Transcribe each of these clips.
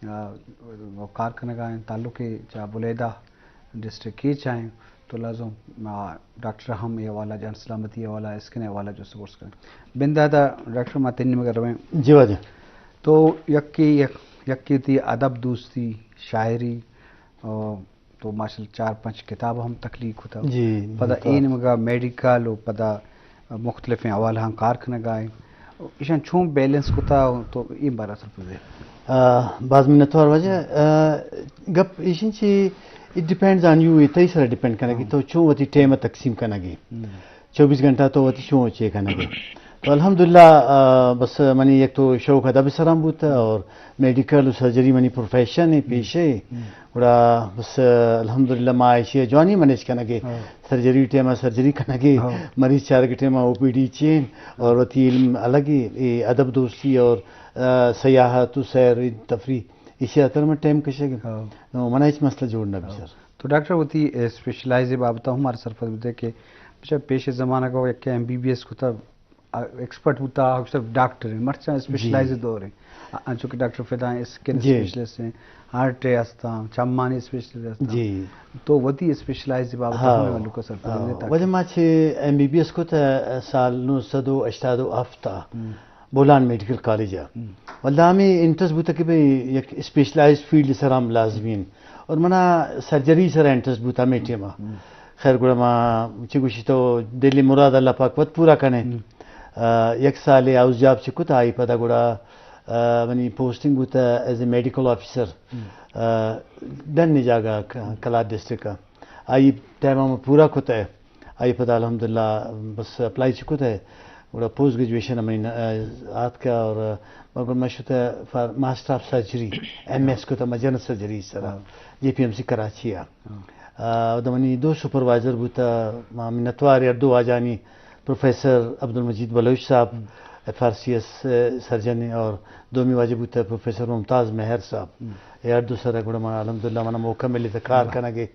آ، کار کنگا ہیں، تعلق چا بلیدہ ڈسٹرکٹ کیچ آئیں، تو لازم، آ، ڈاکٹر ہم یہ والا جان سلامتی والا اسکن والا جو سپورٹس کریں۔ بندہ دا ڈاکٹر ما تین مگر رویں۔ جی واجہ۔ تو یکی، یک، یکی تھی ادب دوستی، شاعری، آ، تو ماشاءاللہ چار پنچ کتاب ہم تخلیق کتا۔ جی، پدا بالکل۔ اے نیمگا میڈیکل و پدا مختلفیں حوالہاں کار کنگا ایں۔ ایشاں چون بیلنس کتا تو اے بارہ سرپد ئے۔ آ، باز منتوار واجہ۔ آ، گپ ایشیں چی، it depends on you، اے تئی سر ڈیپینڈ کنگی، ہاں۔ تو چون وتی ٹائم تقسیم کنگی۔ ہم۔ چوبیس گھنٹہ تو وتی چون چے کنگے۔ تو الحمدللہ، آ، بس منی یک تو شوق ادب سرام بوتا اور میڈیکل و سرجری منی پروفیشن ہے، پیشہ ہے۔ ہم۔ گڑا بس الحمدللہ ما ایشی جوانی منیج کنگے۔ ہاں۔ سرجری ٹائم سرجری کنگے، ہاں۔ مریض چارگ ٹائم او پی ڈی چین اور وتی علم الگ ہے، اے ادب دوستی اور، آ، سیاحت و سیر تفریح، ایشی اتر من ٹائم کشگے۔ ہاں۔ نو منا ہچ مسئلہ جوڑ نہ بی، ہاں۔ سر۔ تو ڈاکٹر وتی اسپیشلائز بابت ہم ہمارا سرپد بوتے کہ بچا پیش زمانہ کو یک ایم بی بی ایس کتا، آ، ایکسپرٹ بوتا، صرف ڈاکٹر ہیں، مرچاں اسپیشلائز، جی۔ دور ہیں۔ آ، انچو کہ ڈاکٹر فدا ہیں، اسکن، جی۔ اسپیشلسٹ ہیں، ہارٹ ہستا، چمانی اسپیشلسٹ ہستا۔ جی۔ تو وتی اسپیشلائز بابت ہاں۔ ہمیں لوکا سرپد ہاں۔ دیتا۔ وجہ ما چھ ایم بی بی ایس کتا سال نو سد و ہشتاد و ہفت آ۔ ہم۔ بولان میڈیکل کالج ء۔ ہم۔ ولدا ہمے انٹرسٹ بوتا کہ بھئی یک اسپیشلائز فیلڈ سر ہم لازمی انت۔ اور منا سرجری سر انٹرسٹ بوتا ہمے ٹائم ء۔ ہم۔ خیر گڑا ما چی گوشی تو دلی مراد اللہ پاک وت پورا کنے۔ ہم۔ آ، یک سال ہاؤس جاب چی کتا آئی پدا گڑا، آ، منی پوسٹنگ بوتا ایز اے میڈیکل آفیسر۔ ہم۔ آ، ڈن جاگہ ک-، کلات ڈسٹرکٹ ء۔ آئی ٹائم ء ما پورا کتا ہے۔ آئی پدا الحمدللہ بس اپلائی چہ کت ہے، گڑا پوسٹ گریجویشن ء منی ن-، آتکا اور مگر من شتہ for master of surgery, M S کتہ من جنرل سرجری سرا، ہاں۔ جے پی ایم سی کراچی ء۔ ہاں۔ آ، اودا منی دو سپروائزر بوتہ، ما منتوار ہر دو واجہانی، پروفیسر عبدالمجید بلوچ صاحب، ہم۔ F R C S surgeon اور دومی واجہ بوتہ پروفیسر ممتاز مہر صاحب۔ ہم۔ اے ہر دو سرا گڑا من الحمدللہ منا موقع ملی تہ کار، واہ۔ کنگے۔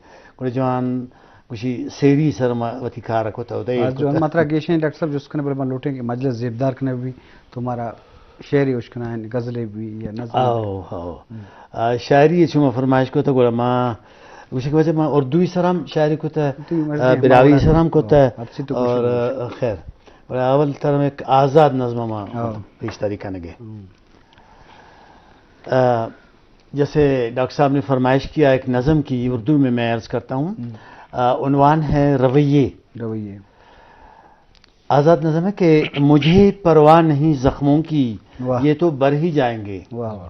گڑا جوان گوشی سیری سر ما وتی کار ء کت ء دئے باز کت۔ جوان۔ ما ترا گیشیں ڈاکٹر صاحب جست کنیں، بلے ما لوٹیں کہ مجلس زیبدار کنگ بہ بی، تو مارا شعرے اشکنائیں، غزلے بہ بی یا نظم۔ او، او۔ ہم۔ آ، شاعری چو ما فرمائش کت گڑا ما گوشی کہ واجہ ما اردوی سر ہم شاعری کت، اردوی مرضی آ، ہم براہوئی سر ہم کت۔ ہاں، ہر چی تو گوشی اور، گوشی۔ آ، خیر۔ گڑا اول تر ایک آزاد نظم ما، ہاں۔ پیش داری کنگے۔ ہم۔ آ، جیسے ڈاکٹر صاحب نے فرمائش کیا ایک نظم کی، اردو میں میں عرض کرتا ہوں۔ ہم۔ آ، عنوان ہے رویے۔ رویے۔ آزاد نظم ہے کہ مجھے پرواہ نہیں زخموں کی، واہ۔ یہ تو بر ہی جائیں گے۔ واہ، واہ۔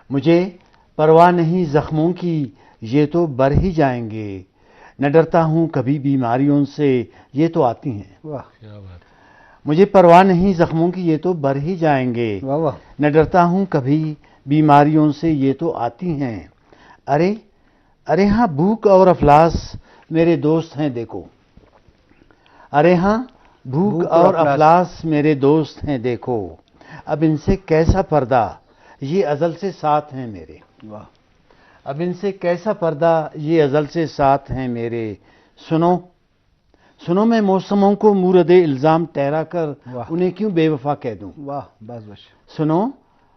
مجھے پرواہ نہیں زخموں کی، یہ تو بر ہی جائیں گے۔ نہ ڈرتا ہوں کبھی بیماریوں سے، یہ تو آتی ہیں۔ واہ۔ کیا بات۔ مجھے پرواہ نہیں زخموں کی، یہ تو بر ہی جائیں گے۔ واہ، واہ۔ نہ ڈرتا ہوں کبھی بیماریوں سے، یہ تو آتی ہیں۔ ارے، ارے ہاں، بھوک اور افلاس میرے دوست ہیں، دیکھو۔ ارے ہاں، بھوک بھوک اور اور افلاس۔ افلاس میرے دوست ہیں، دیکھو۔ اب ان سے کیسا پردہ، یہ ازل سے ساتھ ہیں میرے۔ واہ۔ اب ان سے کیسا پردہ، یہ ازل سے ساتھ ہیں میرے۔ سنو، سنو، میں موسموں کو مورد الزام ٹھہرا کر واہ۔ انہیں کیوں بے وفا کہہ دوں؟ واہ، باز وش۔ سنو،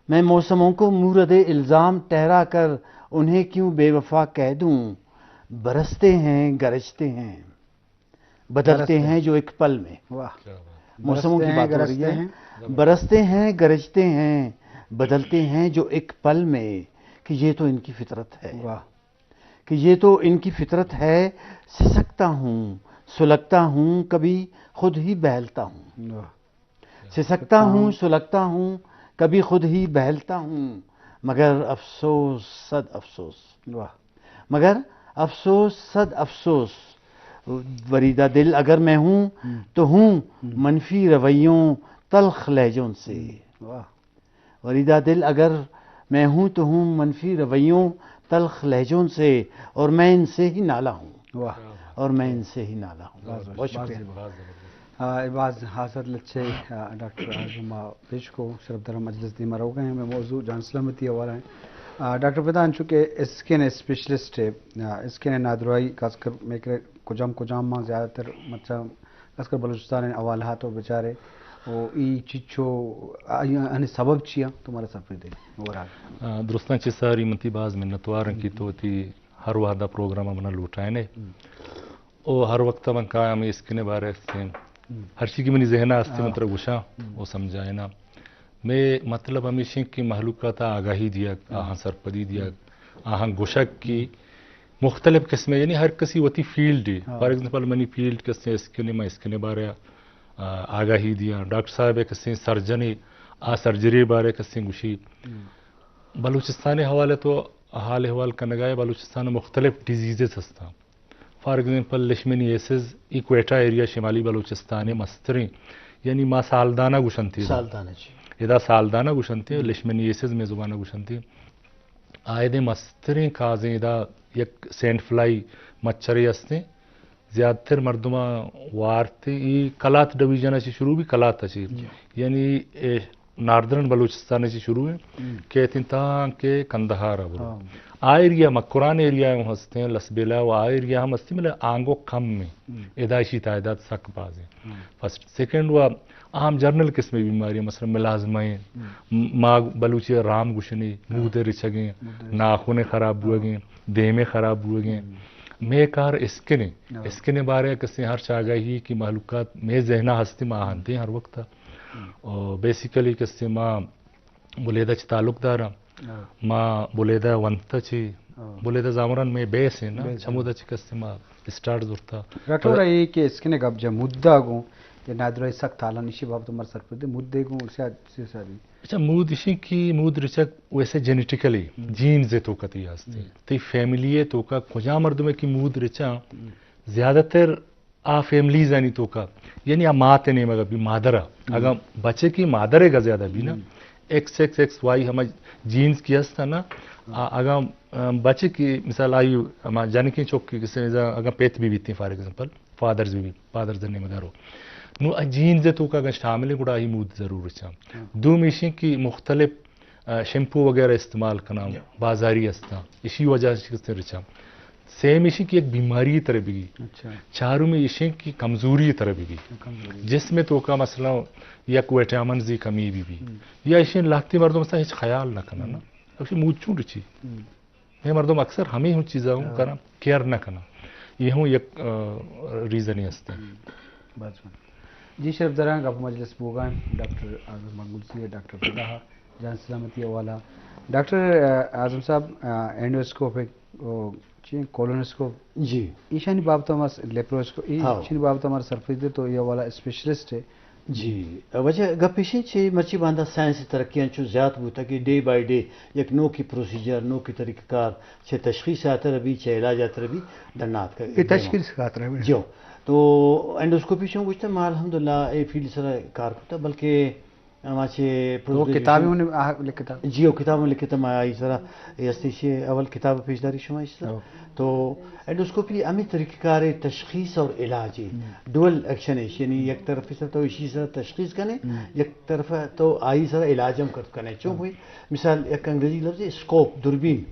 میں موسموں کو مورد الزام ٹھہرا کر انہیں کیوں بے وفا کہہ دوں؟ برستے ہیں، گرجتے ہیں، بدلتے برستے ہیں ہیں۔ جو ایک پل میں۔ واہ۔ کیا بات۔ موسموں کی برستے ہیں، بات ہو رہی گرجتے ہے۔ ہیں۔ برستے ہیں، گرجتے ہیں، بدلتے ہیں جو ایک پل میں، کہ یہ تو ان کی فطرت ہے۔ واہ۔ کہ یہ تو ان کی فطرت ہے، سسکتا ہوں، سلگتا ہوں، کبھی خود ہی بہلتا ہوں۔ واہ۔ سسکتا ہوں، سلگتا ہوں، کبھی خود ہی بہلتا ہوں، مگر افسوس، صد افسوس۔ واہ۔ مگر افسوس، صد افسوس، وریدہ دل اگر میں ہوں، ہم۔ تو ہوں ہم۔ منفی رویوں، تلخ لہجوں سے۔ واہ۔ وریدہ دل اگر میں ہوں تو ہوں منفی رویوں، تلخ لہجوں سے، اور میں ان سے ہی نالا ہوں۔ واہ۔ اور میں ان سے ہی نالا ہوں۔ باز وش، بہت شکریہ۔ باز زبردست۔ آ، اے باز حاصل لچے، آ، ڈاکٹر آزم ما پیش کو، شرف دارم مجلس دیما روگا ہیں، میں موضوع جان سلامتی حوالہ ہیں۔ آ، ڈاکٹر فدا انچو کہ اسکن اسپیشلسٹ ہے، آ، اسکن نادراہی خاص کر میں کہ کجام کجام ما زیادہ تر مطلب خاص کر بلوچستان حوالہ تو بچارے او ای چچو، آنی سبب چیا؟ تو مارا سرپد دے۔ اور آگے۔ آ، درستاں چہ ساری من تی باز منتوار آں کہ تو تی ہر وہدا پروگرام منا لوٹائنے۔ او ہر وقت من کایا ہمے اسکن بارے استیں۔ ہر چی کہ منی ذہن است من ترا گوشاں او سمجھائنا۔ مے مطلب ہمیش انت کہ مہلوکات آگاہی دیگ، آہاں سرپدی دیگ، آہاں گوشگ کہ مختلف قسمیں، یعنی ہر کسی وتی فیلڈ ہے۔ فار ایگزامپل منی فیلڈ کسے اسکن، میں اسکن بارے آ، آگاہی دیاں۔ ڈاکٹر صاحب ء کسیں سرجنے، آ سرجری بارے کسیں گوشی۔ بلوچستان ء حوالے تو حال احوال کنگا ہے، بلوچستان ء مختلف ڈیزیزز ہستاں۔ فار ایگزامپل لیشمینیسز، ای کوئٹہ ایریا شمالی بلوچستان ء مستریں، یعنی ما سالدانہ گوشنتی۔ سالدانہ جی۔ ادا سالدانہ گوشنتی، لیشمینیسز میں زبانہ گوشنتی۔ آئیدے مستریں کازیں ادا یک سینڈ فلائی مچھرے ہستیں۔ زیادتر مردماں وارت، ای کلات ڈویژن ء چہ شروع بی، کلات ء چہ۔ یعنی اے ناردرن بلوچستان ء چہ شروع ہے، کیتیں تاں کہ کندہار ء برو۔ آ ایریا، مکران ایریا ہم ہستیں، لسبیلہ و آ ایریا ہم ہستیں، بلے آنگو کم ہیں۔ ادا اشی تعداد سک باز ہیں۔ فرسٹ، سیکنڈ و عام جنرل قسم بیماری، مثلاً ملازمہ ہیں، ما بلوچی رام گوشنی، مود رچگیں، ناخن خراب بوگیں، دیم خراب بوگیں۔ مے کار اسکن ہیں۔ اسکن بارے کسے ہر چاگاہی کہ مہلوکات مے ذہنا ہستی، ما ہنتے ہر وقت۔ اور بیسیکلی کسے ما بلیدہ چہ تعلق داراں۔ ما بلیدہ ونتا چی، بلیدہ زامران مے بیس ہیں نا، چمودا چی کسے ما اسٹارٹ زرتا۔ ڈاکٹر، اے کہ اسکن گپ جا مدہ گوں، یا نادراہی سک تالان، اشی بابت مر سرپدے مدے گوں، اسے ساری۔ اچھا، مود اشی کہ مود رچگ ویسے جینیٹیکلی، جینز توکا تی ہستی۔ تی فیملی توکا کجا مردمے کہ مود رچاں، زیادہ تر آ فیملیز آنی توکا، یعنی آ مات نیمگا بی، مادرا۔ اگاں بچے کی مادرے گا زیادہ بی نا، ایکس ایکس ایکس وائی ہما جینز کی ہستا نا، آ، اگاں، آ، بچے کی مثال آئی ہما جنکیں چوک کی کسے اگاں پیت بی بیتی، فار ایگزامپل، فادرز بی، فادرز نیمگا رو۔ نو آ جینز توکا اگاں شامل گڑا ہی مود ضرور چاں۔ دوم ایشیں کہ مختلف آ، شیمپو وغیرہ استعمال کناں، بازاری ہستاں، اشی وجہ سے کسے رچاں۔ سیم اشی کہ یک بیماری طرح بگی۔ چارمی اشی کہ کمزوری طرح بگی۔ جسم توکا مثلاً یک ویٹامن زی کمی بی بی۔ یا اشی لہتی مردم مثلاً ہچ خیال نہ کنن نا۔ اشی مود چون رچی۔ اے مردم اکثر ہمے ہوں چیزاں ہوں کناں، کیئر نہ کناں۔ یہ ہوں یک، آ، ریزن ہی ہستے۔ جی شرف دراں، گپ مجلس بوگان ڈاکٹر اعظم منگلسی، ڈاکٹر فلاح جان سلامتی حوالہ۔ ڈاکٹر، آ، اعظم صاحب، آ، اینڈوسکوپک، او، چی، کولونوسکوپ؟ جی۔ ایشانی بابت ہم اس-، لیپروسکوپ، ایشانی بابت ہمارا سرپد تو یہ والا اسپیشلسٹ ہے۔ جی، وجہ گپ ایشیں چہ مرچی باندا سائنس ترقی انچو زیات بوتا کہ ڈے بائی ڈے یک نوکی پروسیجر، نوکی طریقہ کار چہ تشخیص آتر بی، چہ علاج آتر بی، ڈنات کا یہ تشخیص خاطر ہے۔ جی، تو اینڈوسکوپی چون گوشتا، ما الحمدللہ اے فیلڈ سرا کار کرتا، بلکہ ہما چہ تو پروسیجر کتابی ہوں لکھتا؟ جی، او کتاب ہوں لکھتا، ما آئی سرا، اے استی چہ اول کتاب پیش داری شما اس سرا۔ تو اینڈوسکوپی ہمیں طریقہ کار تشخیص اور علاج ہے، ڈوئل ایکشن ہے، یعنی یک طرف سے تو اسی سرا تشخیص کنے، یک طرف تو آئی سرا علاج ہم کرت کنے۔ چون ہوئی، مثال یک انگریزی لفظ ہے اسکوپ، دوربین۔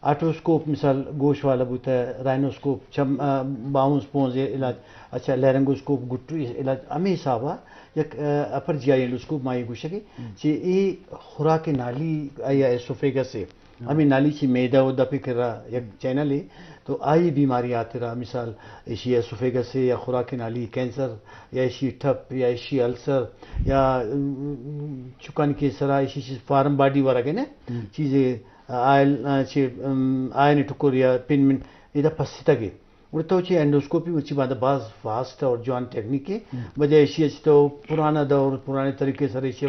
آٹوسکوپ مثال گوش والا بوتا، رائنوسکوپ چم، آ، باؤنس پونز علاج، اچھا، لیرنگوسکوپ گٹو علاج، ہمیں حسابا یک، آ، اپر جی آئی اینڈوسکوپ مائی گوشگی، چی ای خوراک نالی یا ایسوفیگس ہے۔ ہمیں نالی چی میدہ و دپے کرا یک چینل ہے، تو آئی بیماری آترا مثال ایشی ایسوفیگس ہے یا خوراک نالی کینسر یا ایشی ٹھپ یا ایشی السر یا، ام، چکانی کے سرا ایشی چیز فارم باڈی ورگے نے، چیزے آئل، آ، چی، ام، آئین ٹکر یا پن من ادا پسیتگے۔ گڑا تو چی اینڈوسکوپی مرچی باندا باز فاسٹ اور جوان ٹیکنیک ہے۔ بجائے ایشی اچ تو پرانا دور، پرانے طریقے سر ایشی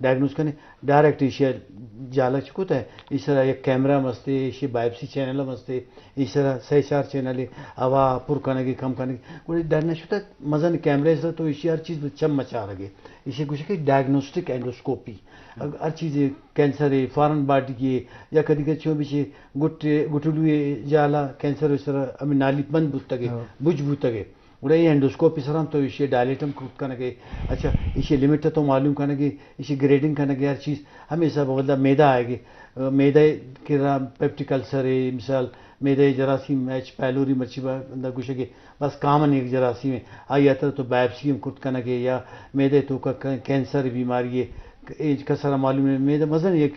ڈائگنوز کنے، ڈائریکٹ ایشی جالا چکو تا ہے۔ ایشی سرا یک کیمرہ ہم استے، ایشی بایپسی چینل ہم استے، ایشی سرا سہ چار چینل ہے، ہوا پر کنگے، کم کنگے۔ گڑا ڈر نہ شتا، مزن کیمرہ سرا تو ایشی ہر چیز چم مچارگے۔ ایشی گوشے کہ ڈائگنوسٹک اینڈوسکوپی۔ اگ-، ہر چیزے کینسر ہے، فارن باڈی ہے، یا کدی کدی چو بچے گٹ-، گٹلو ہے جالا کینسر ہے سر ہمیں نالی بند بوتگے، بج بوتگے۔ گڑا یہ اینڈوسکوپی سر ہم تو ایشی ڈائلیٹ ہم کت کنگے۔ اچھا، ایشی لمٹ تو معلوم کنگے، ایشی گریڈنگ کنگے، ہر چیز ہمیں حساب بدلا میدہ آئے گے۔ میدہ کرا پیپٹیک السر ہے، مثال میدہ جراثیم ایچ پیلوری مرچی با دا گوشگے، بس کامن ایک جراثیم ہے۔ آئی ءَ ترا تو بائپسی ہم کرت کنگے یا میدہ تو کا کینسر بیماری ہے، ایج کسرا معلوم ہے، میدہ مزن ایک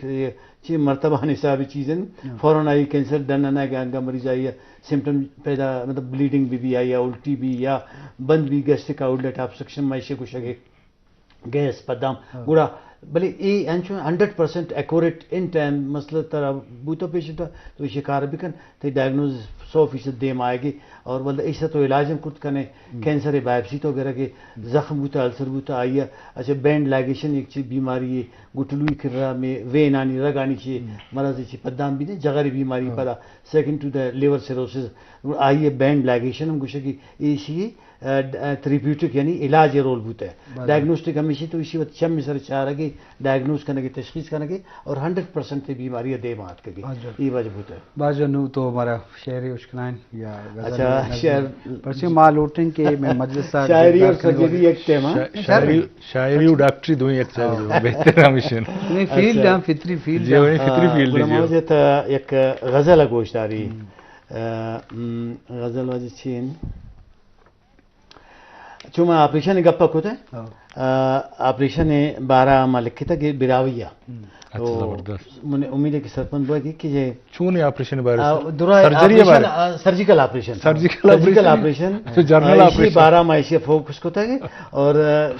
چی مرتبہ حسابی چیزیں، فوراً آئی کینسر ڈن نہ گنگا مریض آئی سمپٹم پیدا، مطلب بلیڈنگ بھی بھی آئی الٹی بھی یا بند بھی گیسٹرک آؤٹلیٹ آبسٹرکشن مائشے گوشگے۔ گیس پدام گڑا، بلے اے انچو hundred percent accurate in time مسئلہ ترا بوتا پیشنٹ، تو ایشی کار بکن، تے ڈائگنوز سو فیصد دیم آئے گی۔ اور ولدا ایشا تو علاج ہم کرت کنے، کینسر بائپسی تو گرگے، زخم بوتا، السر بوتا، آئی اچھا بینڈ لائگیشن ایک چیز بیماری ہے، گٹلوی کرا میں وینانی رگانی چی مرض چی پدام بھی دے، جگری بیماری پدا second to the liver cirrhosis, I band ligation ہم گوشگی ایشی تھریپیوٹک یعنی علاج رول بوتا ہے۔ ڈائگنوسٹک ہمیشی تو اسی وقت چم سر چارگے، ڈائگنوز کنگے، تشخیص کنگے اور ہنڈریڈ پرسنٹ تے بیماری دے مات کگے۔ یہ وجہ بوتا ہے۔ باز نو تو ہمارا شعر اشکنائیں یا غزل اچھا، نظم؟ شعر۔ پرچے ما لوٹیں کہ میں مجلس شاعری اور سرجری ایک ٹائم، ہاں؟ شاعری، شاعری اور ڈاکٹری دوئیں ایک ٹائم، بہتر ہمیشن۔ نہیں، فیلڈ ہم فطری فیلڈ جی، ہم۔ وہی فطری فیلڈ گڑا جی۔ ما وجہ تا یک غزل گوشداری۔ غزل واجہ چین۔ چون ما آپریشن گپ کت، آپریشن بارہ ما لکھتا کہ براوی آ۔ تو من امید ہے کہ سرپند بوئے کہ، کہ چون آپریشن بارے؟ سرجری بارے؟ Surgical operation. Surgical operation. تو جنرل آپریشن بارہ ما ایشی فوکس کتا کہ، اور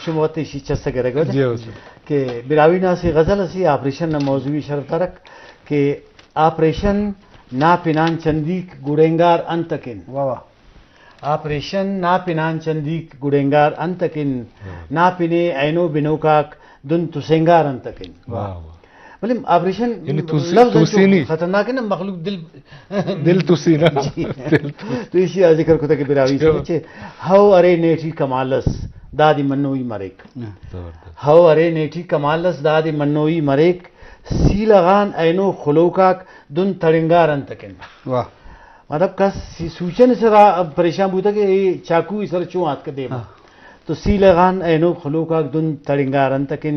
شما وقت ایشی چست کرے گا جی۔ کہ براوی نا سی غزل اسی آپریشن نا موضوعی شرف ترک کہ آپریشن ناپنان چندیک گڑینگار انتکن۔ واہ واہ۔ آپریشن ناپنان چندیک گڑینگار انتکن، ناپنے اینو بنوکاک دن تسینگار انتکن۔ واہ واہ۔ بلے آپریشن یعنی توسی-، لفظ انچو توسینی۔ خطرناک ہے نا، مخلوق دل، دل توسی نا۔ جی۔ دل توسی۔ تو اسی ذکر کتا کہ براوی سے چے، ہو ارے نیٹی کمالس دادی منوئی مریک۔ زبردست۔ ہو ارے نیٹی کمالس دادی منوئی مریک، سیلغان اینو خلوکاک دن تڑنگار انتکن۔ واہ۔ مطلب کس سی-، سوچن سرا پریشان بوتا کہ اے چاکو ای سر چون آتک دیما۔ ہاں۔ تو سیلغان اینو خلوکاک دن تڑنگار انتکن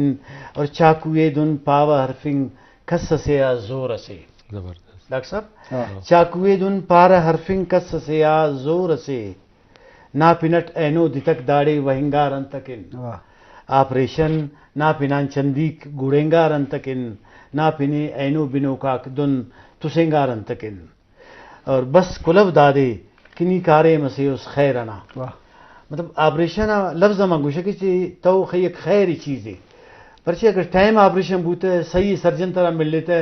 اور چاکوئے دن پاوہ ہرفنگ کس اسے آ زور اسے۔ زبردست۔ ڈاکٹر صاحب، ہاں۔ چاکوئے دن پاوہ ہرفنگ کس اسے آ زور اسے۔ ناپنٹ اینو دتک داڑے وہنگار انتکن۔ واہ۔ آپریشن ناپنان چندیک گڑینگار انتکن۔ ناپنے اینو بنوکاک دن تسینگار انتکن۔ اور بس کلب دادے کہ نی کاریم اسے اس خیر انا۔ واہ۔ مطلب آپریشن ء لفظ ما گوشگ کہ چی تو خی یک خیر چیزے۔ پرچہ اگر ٹائم آپریشن بوتہ، صحیح سرجن ترا ملیتہ،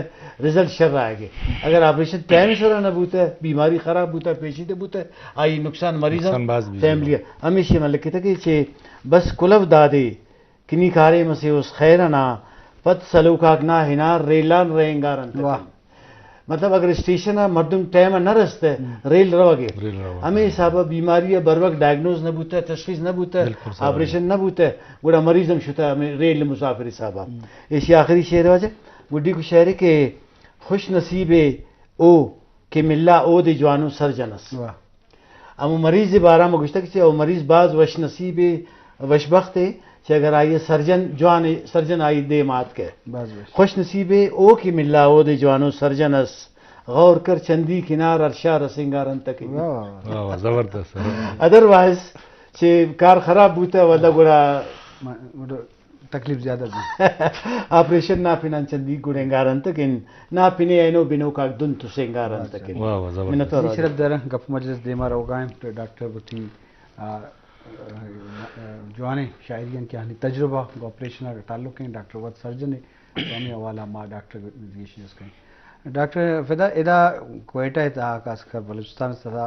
رزلٹ شر آئے گے۔ اگر آپریشن ٹائم سرا نہ بوتہ، بیماری خراب بوتہ، پیچیدہ بوتہ، آئی نقصان مریض نقصان باز بھی فیملی۔ ہمیشہ من لکھتہ کہ چی بس کلب دادے کہ نی کاریم اسے اس خیر انا، پد سلوکاک نا ہنار ریلان رہنگار انت۔ واہ۔ مطلب اگر اسٹیشن ء مردم ٹائم ء نہ رستہ، ریل روگے۔ ریل روگے۔ ہمے حساب ء بیماری ء بروک ڈائگنوز نہ بوتہ، تشخیص نہ بوتہ، بالکل صحیح۔ آپریشن نہ بوتہ، گڑا مریض ہم شتہ ہمے ریل مسافر حساب ء۔ ایشی آخری شعر واجہ، گڈی کو شعر کہ خوش نصیبے او کہ ملا اودے جوانو سرجن اس۔ واہ۔ ہمو مریض ء بارہ ما گوشتگ کہ او مریض باز وش نصیبے، وش بختے، چہ اگر آئی سرجن جوان، سرجن آئی دیم آتکہ۔ باز وش۔ خوش نصیبے او کہ ملا اودے جوانو سرجن اس، غور کر چندی کنار ارشا رسینگار انتکن۔ واہ، واہ، واہ۔ واہ، واہ، زبردست۔ ادروائز چہ کار خراب بوتہ، ولدا گڑا تکلیف زیادہ بی۔ آپریشن ناپنان چندی گڑینگار انتکن، ناپنے اینو بنوکاک دن تسینگار انتکن۔ واہ واہ، زبردست۔ منت وار۔ شرف دارن، گپ مجلس دیما روگا ہیں، تو ڈاکٹر بٹی، آ، آ، آ، جوانیں شاعری ہیں کہ آنی تجربہ گو آپریشن کا تعلق ہیں، ڈاکٹر وت سرجن ہے، تو ہمیں حوالہ ما ڈاکٹر دیش اس کہیں۔ ڈاکٹر فدا ادا کوئٹہ ہے تا خاص کر بلوچستان سدا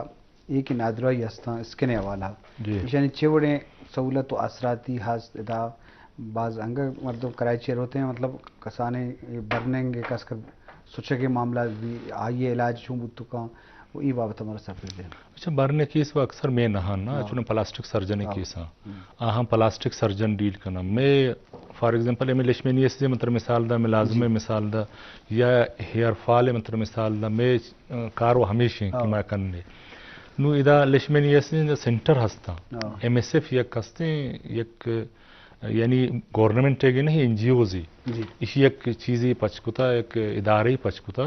اے کہ نادراہی ہستاں اسکن ء حوالہ۔ جی۔ ایشانی چے وڑیں سہولت و آسراتی ہست ادا؟ باز انگہ مردم کراچی ء روت ہیں، مطلب کسانیں برننگ ء خاص کر سچگ ء معاملہ بھی، آئی ء علاج چون بوت کاں، و ای بابت ہمارا سرپد دیں۔ اچھا، برن کیس و اکثر میں نہ نا، ہاں۔ چون پلاسٹک سرجن ہاں۔ کیس ہاں۔ ہم۔ آ ہم پلاسٹک سرجن ڈیل کناں۔ میں فار ایگزامپل میں لشمینیسس من ترا مثال دا، میں لازم جی۔ مثال دا، یا ہیئر فال من ترا مثال دا، میں کارو ہمیش ہیں کہ ہاں۔ ما کننے۔ نو ادا لشمینیسس سینٹر ہستاں۔ ہاں۔ ایم ایس ایف یک ہستیں، یک، یعنی گورنمنٹ ہے کہ نہیں، این جی اوز ہی۔ جی۔ اسی یک چیزی پچ کتا، یک ادارے پچ کتا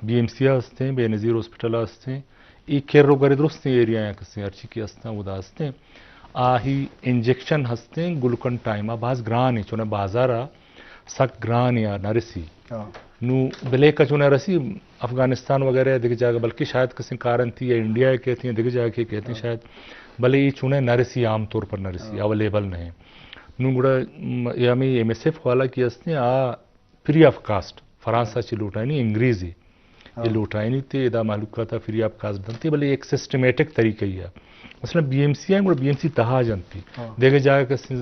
بی ایم سی ءَ ہستیں، بے نظیر ہاسپٹل ءَ ہستیں، اے کر و گرے درستیں ایریا ہیں کسیں ہرچی کہ ہستاں اودا ہستیں۔ آہی انجیکشن ہستیں گلوکن ٹائم ءَ باز گران ہیں، چونہ بازار ءَ سک گران یا نہ رسی۔ ہاں۔ نو بلیک ءَ چونہ رسی افغانستان وغیرہ دگہ جاگہ، بلکہ شاید کسیں کارنتی یا انڈیا ءَ کہتی ہیں دگہ جاگہ کہ کہتی ہیں شاید، بلے اے چونہ نہ رسی، عام طور پر نہ رسی، اویلیبل نہیں۔ نو گڑا م-، یا ہمیں ایم ایس ایف والا کی ہستیں آ فری آف کاسٹ فرانس ءَ چہ لوٹائینی انگریزی اے لوٹائینی تے ادا مہلوک ءَ تھا فری آف کاسٹ دنتی، بلے ایک سسٹمیٹک طریقہ ہی ہے۔ مثلاً بی ایم سی ہے، گڑا بی ایم سی تہا جنتی۔ دگہ جاگہ کس،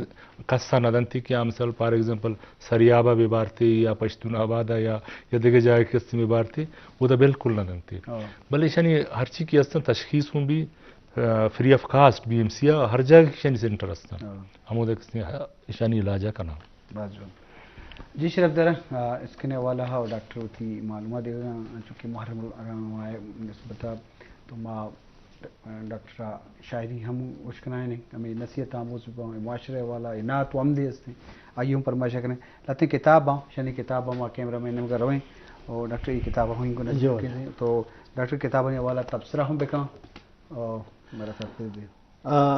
کس ءَ نہ دنتی کہ آ مثال فار ایگزامپل سریاب ءَ بہ بارتے یا پشتون آباد ءَ یا، یا دگہ جاگہ کس بہ بارتے، اودا بالکل نہ دنتی۔ بلے ایشانی ہرچی کہ ہستن تشخیص ہوں بھی، آ، free of cost B M C ءَ ہر جاگہ ایشانی سینٹر ہستن۔ ہمودا کس ایشانی علاج ءَ کناں۔ باز جوان۔ جی شرف دار، آ، اسکن ءِ حوالہ ءَ ڈاکٹر وتی معلومات دیگا، چونکہ محرم الحرام ءِ نسبت ءَ تو ما ڈاکٹر ءِ شاعری ہم گوش کنائیں، ہمیں نصیحت آموز معاشرہ ءِ حوالہ ءَ نعت و ہم دے ہستیں، آئی ہم پرمائش کنیں۔ لہتیں کتاب آں، شنی کتاب آں ما کیمرہ مین نمگا رویں اور ڈاکٹر ای کتاب ہوں گنا جو۔ تو ڈاکٹر کتاب ءِ حوالہ ءَ تبصرہ ہم بکاں۔ او، میرا ساتھ دے۔ آ،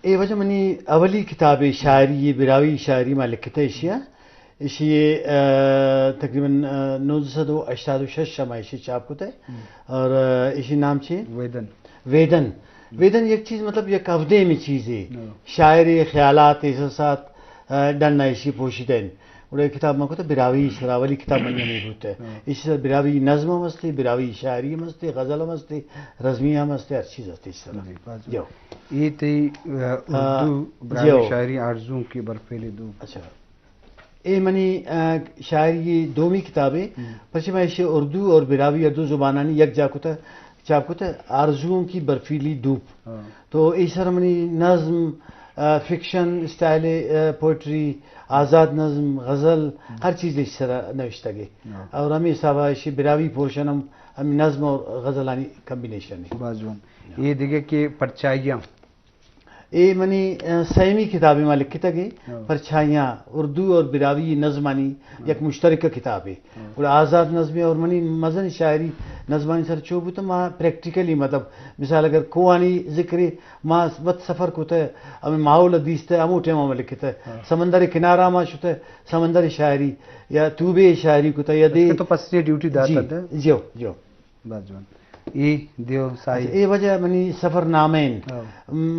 اے وجہ منی اولی کتابے شاعری، اے براہوئی شاعری ما لکھتہ ایشی ءَ۔ ایشی ءَ، آ، تقریباً، آ، نوزدہ سد و ہشتاد و شش ءَ ما ایشی چاپ کتہ۔ اور، آ، ایشی نام چے؟ ویدن۔ ویدن۔ ویدن یک چیز، مطلب، یک افدیمی چیزے۔ شاعری خیالات، احساسات، آ، ڈن ءَ ایشی پوشیدہ انت۔ گڑا اے کتاب من کتہ براہوئی سرا، اولی کتاب منی ہمے بوتہ۔ ایشی سرا براہوئی نظم ہم ہستی، براہوئی شاعری ہم ہستی، غزل ہم ہستی، رزمی ہم ہستی، ہر چیز ہستی ایشی سرا۔ جی، باز جوان۔ اے تئی، آ، آ، اردو براہوئی شاعری آرزوؤں کی برفیلی دھوپ۔ اچھا۔ اے منی، آ، شاعری دومی کتابے، پرچہ من ایشی اردو اور براہوئی ہر دو زبانانی یک جا کتہ، چاپ کتہ، آرزوؤں کی برفیلی دھوپ۔ تو ایشی سرا منی نظم، آ، فکشن اسٹائل، آ، پوئٹری، آزاد نظم، غزل، ہر چیز ایشی سرا نوشتگے۔ اور ہمے حسابا ایشی براہوئی پورشن ہم ہمے نظم اور غزلانی کمبینیشن ہے۔ باز جوان۔ اے دگہ کہ پرچائیاں۔ اے منی، آ، سیمی کتابے ما لکھتگے، پرچائیاں، اردو اور براہوئی نظمانی یک مشترکہ کتابے۔ گڑا آزاد نظمی اور منی مزن شاعری نظمانی سر چو بوتہ، ما پریکٹیکلی، مطلب، مثال اگر کوہانی ذکرے، ما وت سفر کتہ، ہمے ماحول دیستہ، ہمو ٹائم ما لکھتہ۔ سمندر کنارا ما شتہ، سمندر شاعری یا توبے شاعری کتہ یا دے۔ تو پسنی ڈیوٹی داتہ؟ جی، جی، جی۔ باز جوان۔ اے دیو سائی۔ اچھا، اے وجہ منی سفر نامہ انت۔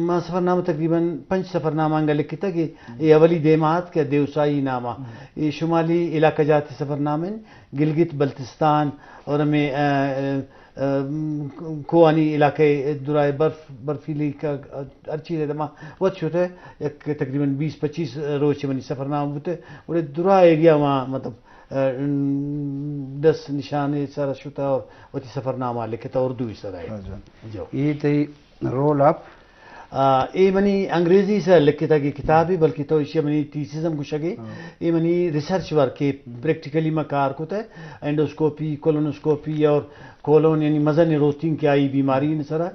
ما سفر نامہ تقریباً پنچ سفر نامہ انگا لکھتہ کہ اے اولی دیما ات کہ دیو سائی نامہ۔ اے شمالی علاقہ جاتی سفر نامہ انت، گلگت بلتستان اور ہمیں، آ، آ، آ، کوہانی علاقہ درائے برف، برفیلی کا ہر چیز ہے۔ ما وت شتہ یک تقریباً بیس پچیس روچ منی سفر نامہ بوتہ، اور درا ایریا ما، مطلب، آ، دست نشانے سر شتہ اور وتی سفر نامہ لکھتہ اردو سرا۔ جو۔ اے تئی رول آف؟ آ، اے منی انگریزی سرا لکھتگے کتابے، بلکہ تو ایشی منی تھیسس ہم گوشگے۔ اے منی ریسرچ ورک ہے، پریکٹیکلی ما کار کتہ، انڈوسکوپی، کولونوسکوپی اور کولون یعنی مزن روتین کہ آئی بیماری سرا۔